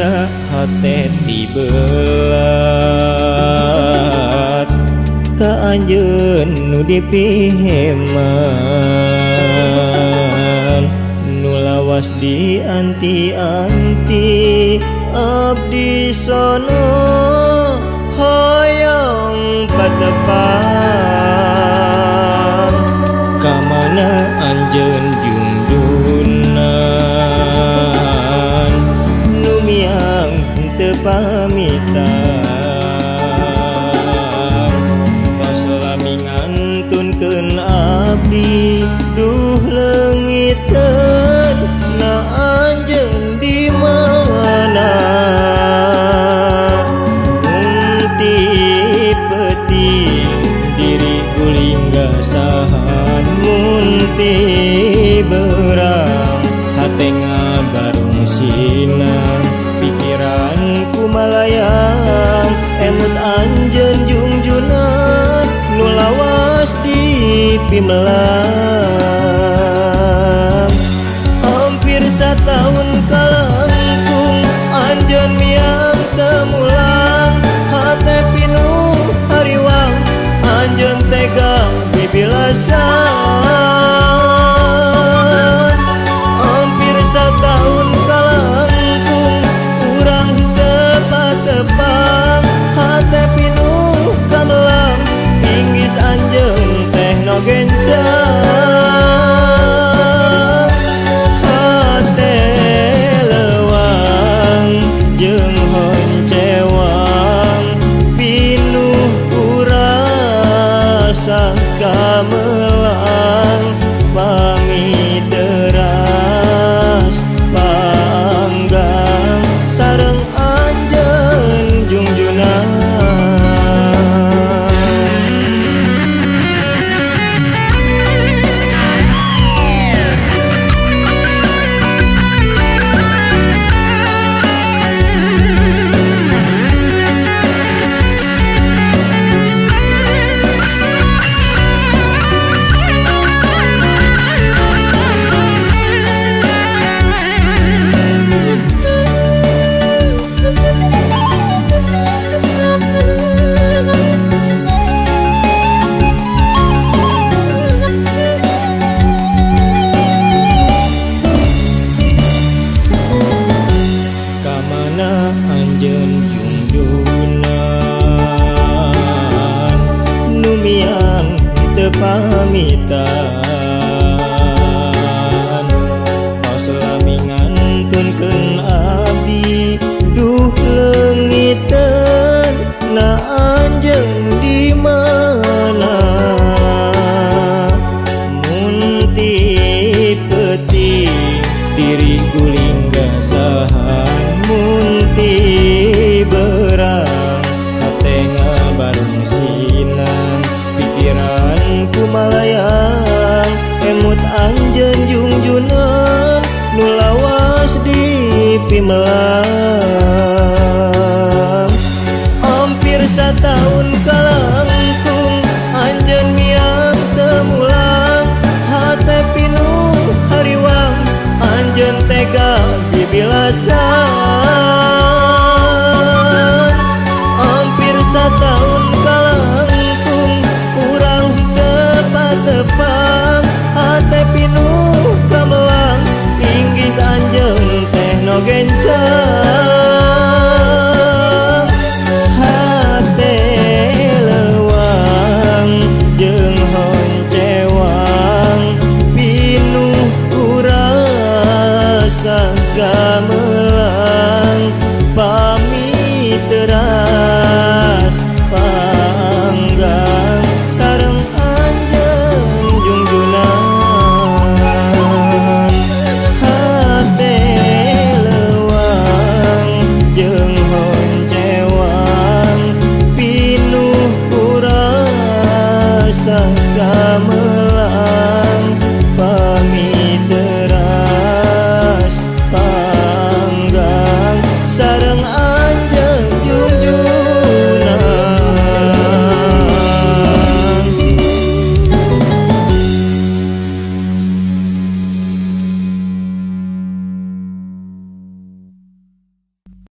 Siksa hate tibelat ka anjeun nu dipiheman nu lawas di anti-anti abdi sono hoyong patepang ka mana anjeun jungjunan nu miang teu pamitan tos lami ngantunkeun abdi duh leungiteun na anjeun di mana munti peuting diri guling gasahan munti berang hate ngabarung sinang pikiranku malayang emut anjeun jungjunan nu lawas di pimelang hampir satahun kalangkung anjeun miang temulang hate pinuh hariwang anjeun tega bibilasan hampir satahun kalangkung urang teu patepang hate pinuh kamelang inggis anjeun teh no gencang hate lewang jeung honcewang pinuh ku rasa kamelang pami teras panggang sareng anjeun jungjunan. Kamana anjeun jungjunan nu miang teu pamitan tos lami ngantunkeun abdi duh leungiteun na anjeun di mana munti peuting diri guling gasahan munti berang hate ngabarung sinang pikiranku malayang emut anjeun jungjunan nu lawas di pimelang hampir satahun kalah.